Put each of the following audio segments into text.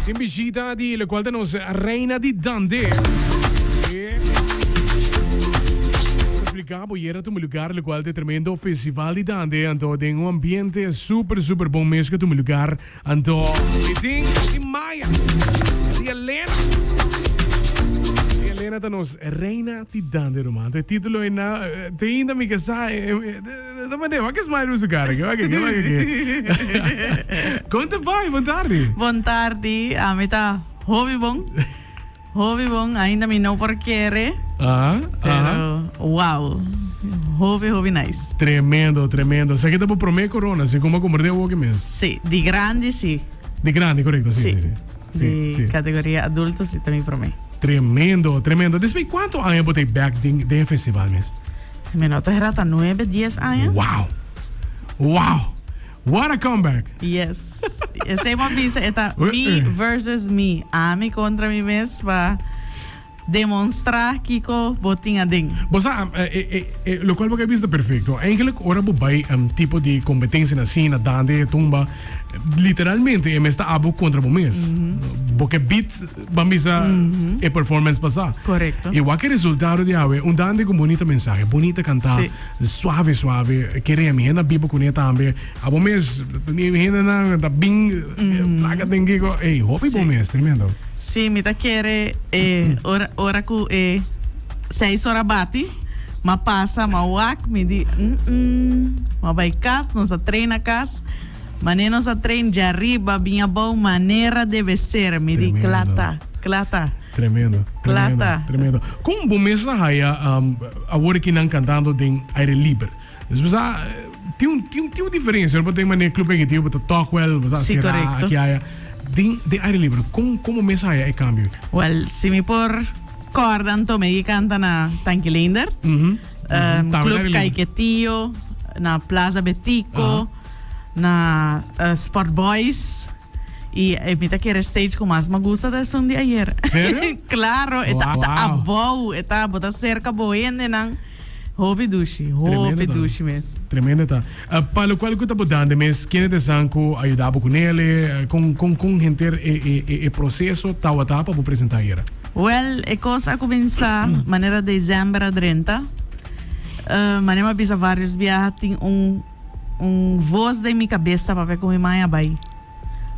Tin bishita di locual ta nos reina di Dande. Explica bo yera tuma lugar locual ta e tremendo festival di Dande anto den un ambiente super super bon mes cu tuma lugar anto mi tin mi tin Maya mi tin Elena Elena ta nos reina di Dande ruman anto e titulo e na te ainda mi ke sa Ta mane, wak e smile riba su cara aki, wak aki, wak aki. Kon ta bai? Bon tardi. Bon tardi, ami ta hopi bon, hopi bon, ainda mi no por kere, Aha, aha. pero wow, hopi hopi nice. Tremendo, tremendo. Esaki ta bo prome corona, si como a comprende awoki mes. Si, di grandi si. Di grandi, correcto, si, Si. si, si. Si, Di si. categoria adulto si ta mi prome. Tremendo, tremendo. Despues cuanto aña bo ta back den, den e festival mes? Mi no ta hera ta nuebe, dies aña. Wow! Wow! What a comeback! Yes. Esei bo a bisa e ta mi versus mi. Ami kontra mi mes pa demonstra kiko bo tin aden. Bo sa, lokual bo ke bisa ta perfekto. Eigenlijk ora bo bai tipo di kompetensianan asina, dande, tumba, literalmente e mes ta abo kontra bo mes. Bo ke beat Ban bisa e performance pasá. Correcto. I wak e resultado di awe, un dande ku bonita mensahe, bonita kantá, Sí. suave suave, kere mi hende a biba kuné tambe. Abo mes, mi hendenan ta bin plaka den kiko. Ey, hopi bon Sí. mes, tremendo. Sí, mi ta kere e ora ora ku e seis ora bati, m'a pasa, m'a wak, mi di, mm, m'a bai kas, nos a train na kas. Mane nos a train djariba bin abou manera debe ser mi di Tremendo. kla ta kla ta. Tremendo, Kla tremendo, ta. tremendo. Kon bo mes a haya um, awor aki nan kantando den aire liber? Dus bo sa, eh, tin un, tin un, tin un diferencia. Bo tin mane Club Kaiquetio, bo ta toch wel, bo sa Sí, sera correcto. aki aya. Den, den aire liber, kon, kon bo mes a haya e cambio? Wel, si mi por corda anto mi a canta na Tanki Leendert, Mhm. um, Tambe na Club aire liber. Kaiquetio, na Plaza Betico, Na Sport Boys y e mi ta kere stage cu mas ma gusta ta esun di ayer. Serio? Claro, e ta, Wow. ta abou, e ta bo ta cerca bo hendenan. Hopi dushi, Tremendo hopi ta. dushi mes. Tremendo ta. Eh, pa locual cu ta bo dande mes, kende ta esan cu a yuda bo cu nele? Eh, con, con, con henter e, e, e, e proceso tawata pa bo presenta ayera? Wel, e cos a cuminsa manera december a drenta. Eh, manera mi a bisa varios biaha tin un Un voz den mi cabes ta papia cu mi maña bay,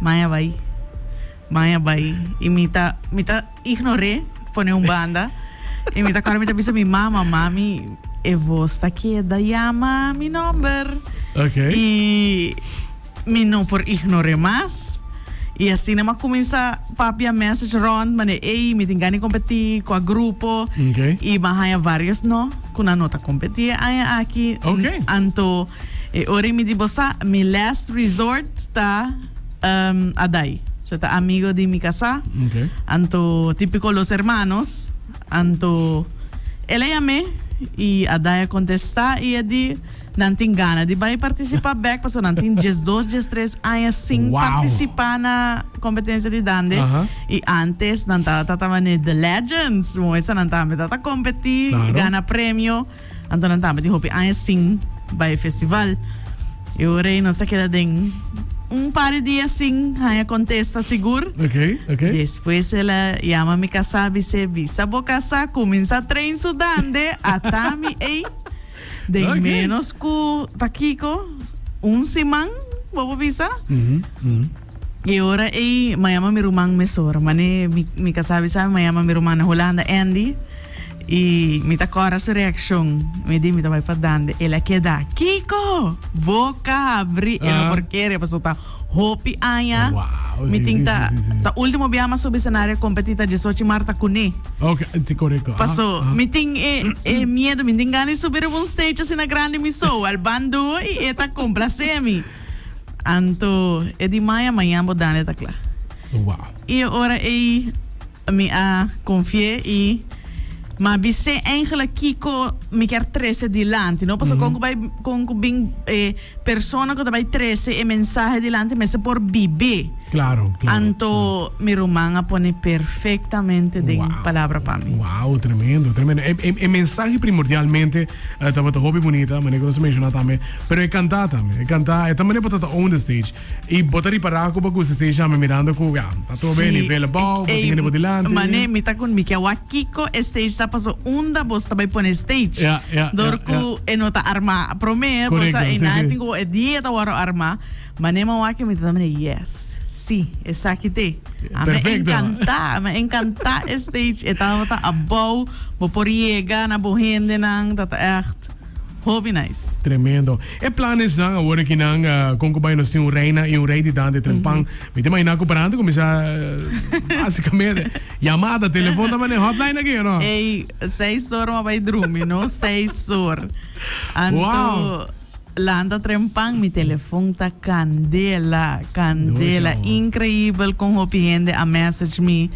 maña bay, maña bay y mi ta mi ta ignor'é pone un banda y mi ta acorda mi ta bisa mi mama, mami e voz ta keda yama mi nomber Okay. y mi no por ignor'é mas y asina mi a cuminsa papia message rond mane ey mi tin gana di competi cua grupo Okay. y mi a haya varios no. Ku nan no ta kompetí e aña aki. Ok. Anto e ora mi di bo sa, mi last resort ta um, Adai. Se ta amigo di mi kasá. Ok. Anto típiko los hermanos. Anto el a yam'é i Adai a kontestá i a di nan tin gana di bai partisipá bèk pasobra nan tin diesdos, diestres aña sin Wow. partisipá na kompetensia di dande. Aha. I antes nan tabata tabane The Legends, moesa nan tambe tabata kompetí, Claro. gana premio. Anto nan tambe tin hopi aña sin bai festival. E ora ei nos ta keda den un par di dia sin haña kontesta sigur. Ok, ok. Despues el a yama mi kasá bis'é, Bisa bo kasá kuminsá train su dande, ata mi ei. Den Ok. ménos ku ta kiko, un siman, bo por bisa. Mhm, mhm. E ora ei m'a yama mi ruman mesora. Mane mi mi kasá bisa mi, m'a yama mi ruman na Hulanda, Andy, i mi ta kòrda su reakshon. Mi di mi ta bai pa dande. El a keda, Kiko! Boka habrí. E no por kere pasobra ta hopi aña. Wow, Mi sí, tin sí, ta sí, sí, sí. ta último bia m'a subi senario kompetí ta diesocho marta kuné. Ok, sí, korekto. Aha, Paso aha. mi tin e e miedu, mi tin gana di subi riba un stage asina grandi mi so. Al ban duo i e ta komplasé mi. Anto e di maya mañan bo dande ta kla. Wow. I e ora ei mi a konfi'é i m'a bis'é eigenlijk kiko mi kier trese dilanti, no? Pasobra kon ku bai kon ku bin e persona ku ta bai trese e mensahe dilanti mester por bib'é. Claro, claro. Anto mi ruman a pone perfectamente den Wow. palabra pa mi. Wow, tremendo, tremendo. E, e, e mensahe primordialmente eh, tabata hopi bunita, manera ku nos a menciona tambe, pero e kantá tambe, e kantá, e ta manera pa ta own the stage. I bo ta ripará ku bo gusta stage tambe mirando ku ya, ta tur be nivel abou, bo tin hende bo dilanti. Mane mi ta ku mi ke wak kiko e stage ta paso unda bo ta bai pone stage. Ja, ja, Dor ja, ku e no ta armá promé, bo Korekto, sa sí, einan sí. tin ku e dia ta wòrdu armá. Mane mi a wak mi ta mane yes, sí, esaki t'e. A mi Perfecto. enkantá, a mi enkantá e stage, e tabata abou, bo por yega na bo hendenan, ta ta ègt. Hopi nice. Tremendo. E planesnan awor aki nan con cu bay nos tin un reina y un rey di Dande Trempan. Mi ta imagina cu parante cuminsa basicamente yamada, telefon ta mane hotline aki o no? Ey, seis or mi a bay drumi no, seis or. Anto Wow. lanta trempan mi telefon ta candela, candela. Doce, amor. Increibel con hopi hende a message mi.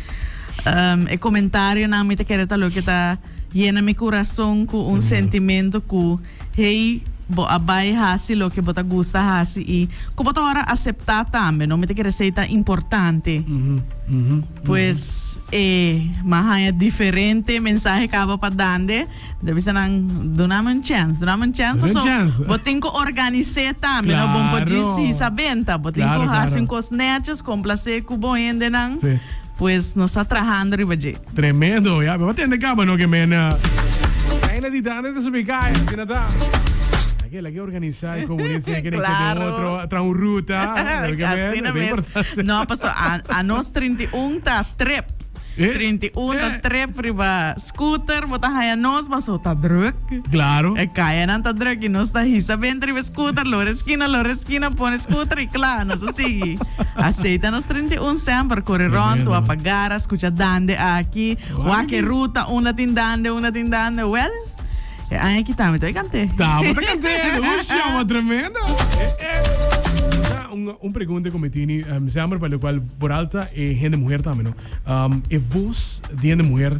E comentarionan mi ta kere ta loke ta. Yena mi kurason ku un sentimentu ku, hey, bo a bai hasi loke bo ta gusta hasi i ku bo ta ora aseptá tambe, no? Mi ta kere esei ta importante. Pues e m'a haña diferente mensahe kaba pa dande. Mi ta bisa nan, duna mi un chèns, duna mi un chèns Duna un paso chèns. bo tin ku organis'é tambe, no? Bo no por djis hisa benta. Bo tin ku hasi un kos nètjes, komplasé ku bo hendenan. Pues nos ta trahando riba dje. Tremendo, ya, mi a tende caba no ke men Reina di Dande ta subi caya, asina ta. Aki la ke organisa y comunica ke den Claro. otro tra un ruta, lo ke men, Asina ta mes. importante. No, paso a, a nos 31 ta trip. Eh? 31 ta Eh. trip riba scooter, bo ta haya nos, paso ta druk. Claro. E kayanan ta druk y nos ta hisa bent riba scooter, lora esquina, lora esquina, pone scooter y kla, nos a sigui. Aceita nos 31 semper, corre rond, Tremendo. wapa gara, scucha dande aki, wak e ruta, unda tin dande, unda tin dande. Well, e aña aki tambe ta cante. Tamo ta cantando, usha, ma tremendo. Eh, eh. Sa, un, un pregunta ku mi tini, um, semper pa lo cual por alta e hende mujer tambe, no? Um, e voz di hende mujer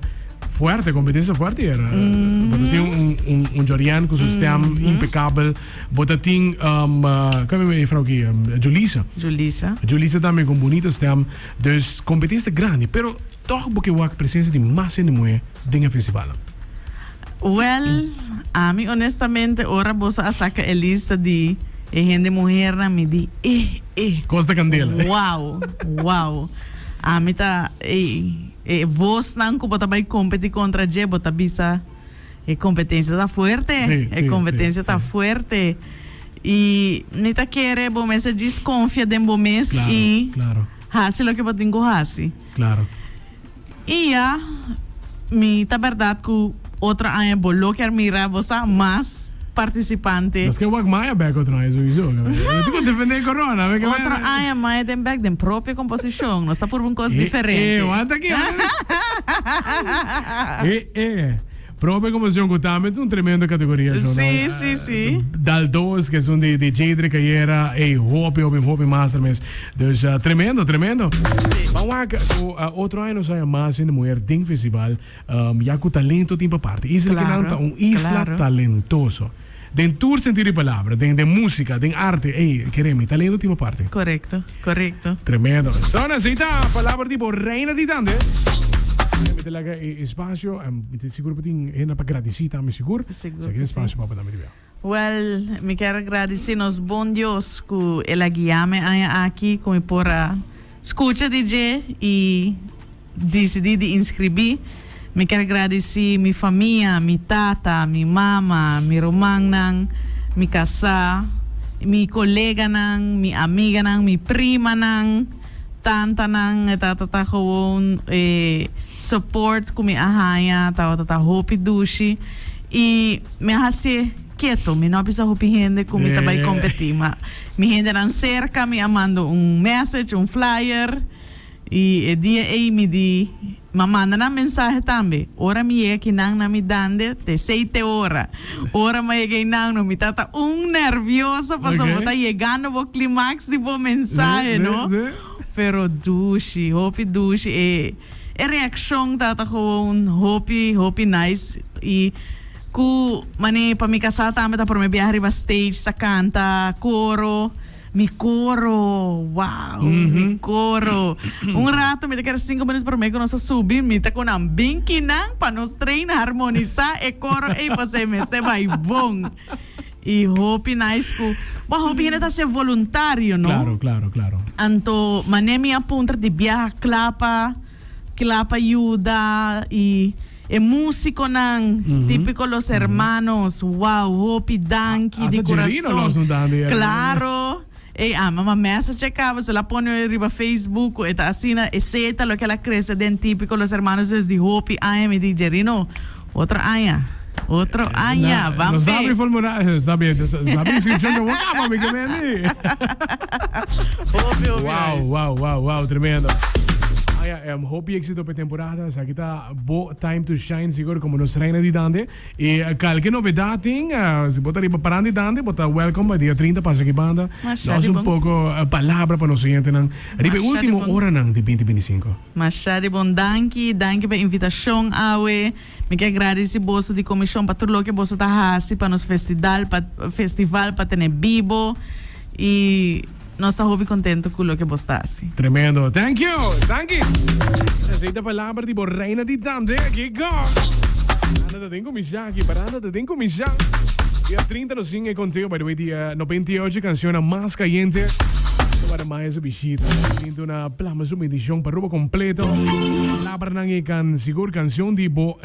fuerte, competencia fuerte era. Mm. Bo ta tin un, un, un Jorian cu su stem impecabel. Bo ta tin, um, uh, como e vrouw ki? Um, Julisa. Julisa. Julisa tambe con bonita stem. Dus competencia grandi, pero toch bo ke wak presencia di mas hende mujer den e festival. Well, ami honestamente ora boso a saca e lista di e hende muhernan mi di eh eh. Costa candela. Wow, wow. Ami ta e e voznan cu bo ta bay competi contra dje bo ta bisa e competencia ta fuerte, Sí, e sí, competencia sí, ta sí. fuerte. Y mi ta kere bo mester djis confia den bo mes Claro, y claro. haci loke bo tin cu haci. Claro. Y ya, mi ta berdad cu otro aña bo lo kier mira bo sa mas participante. Nos ke wak Maya bek otro aña sowieso. Tin cu defende corona. Otro Otro aña Maya den bek den propio composicion. Nos ta purba un cos diferente. Eh, wanta aki. Eh, eh. Propio composicion cu tambe ta un tremendo categoria. Sí, sí, sí. Dal dos, que es un di, di Jadre Cayera. Ey, hopi, hopi, hopi master mes. Dus uh, tremendo, tremendo. Sí. Ban wak, cu uh, otro aña nos haya mas hende muher den festival. Um, ya cu talento tin pa parti. Isla Claro, kinan ta un isla claro. talentoso. Den tur sentido di palabra, den, den musica, den arte. Ey, keremi, talento tin pa parti. Correcto, correcto. Tremendo. So, así ta palabra tipo reina di Dande. Mi ta laga e espacio, mi ta sigur pa tin hende pa gradici tambe sigur. Sigur Sa que ki sí. espacio pa tambe di bia. Well, mi kier gradici nos bon Dios cu el a guia mi aña aki cu mi por a scucha di dje y dicidi di inscribi. Mi kier gradici mi famia, mi tata, mi mama, mi rumannan, mi casa, mi coleganan, mi amiganan, mi primanan, tantanan. E tata ta gewoon e support cu mi a haña tabata ta hopi dushi y mi a hacié keto. Mi no a bisa hopi hende cu mi ta bay competi, ma mi hendenan cerca mi a manda un message, un flyer. Y e dia ey mi di, Ma manda nan mensahe tambe. Ora mi yega kinan na mi dande, te sei te ora. Ora mi a yega einan no, mi tata un nervioso pasobra bo ta yegando bo climax di bo mensahe, no? Pero dushi, hopi dushi. E e reaccion tata gewoon hopi, hopi nice. Y cu, mane, pa mi casa tambe ta prome biaha riba stage ta canta coro. Mi coro, wow, mi coro. Un rato mi ta kere cinco minuut prome cu nos a subi, mi ta cu nan binki nan pa nos train harmonisa e coro ey pasobra e mester bay bon. Y hopi nice cu, bo hopi hende ta haci voluntario, no? Claro, claro, claro. Anto mane mi a puntra di biaha cla pa cla pa yuda y E musiconan, tipico Los Hermanos, wow, hopi danki di curason. Claro, ey ama ma message a caba, se la pone riba Facebook cu e ta asina, esey ta loke el a crece den Tipico Los Hermanos desde hopi aña, mi di Jerino, otro aña, otro aña, ban Nos pe. habri formulario, está bien, nos habri inscripcion que caba, mi que mendi. Hopi, hopi Wow, nice. wow, wow, wow, tremendo. Aya, hopi éxito pe temporada, esaki ta Bo time to shine sigur como nos reina di Dande. Y kalke novedad tin, si bo ta riba paran di Dande, bo ta welcome pa dia 30 pasa aki banda. Masha Nos di un bon. poco palabra pa nos oyentenan riba e Masha di ultimo bon. oranan di 2025. Masha di bon. Danki, danki pa e invitacion awe. Mi ke gradisi boso di comision pa tur loke boso ta haci pa nos festidal, pa festival pa tene bibo. Y. Nos ta hopi contento cu loke bos ta haci. Tremendo. Thank you. Danki. Esey ta palabra di bo reina di Dande. Kiko? Anda ta den cuminsha aki. Paranda ta den cuminsha. Dia 30 nos tin e conteo. By the way, dia 98 cancionnan mas cayente. Ta wara maya su bishita. Sinti una plama su bendicion pa Aruba completo. Palabranan y can sigur cancion di bo.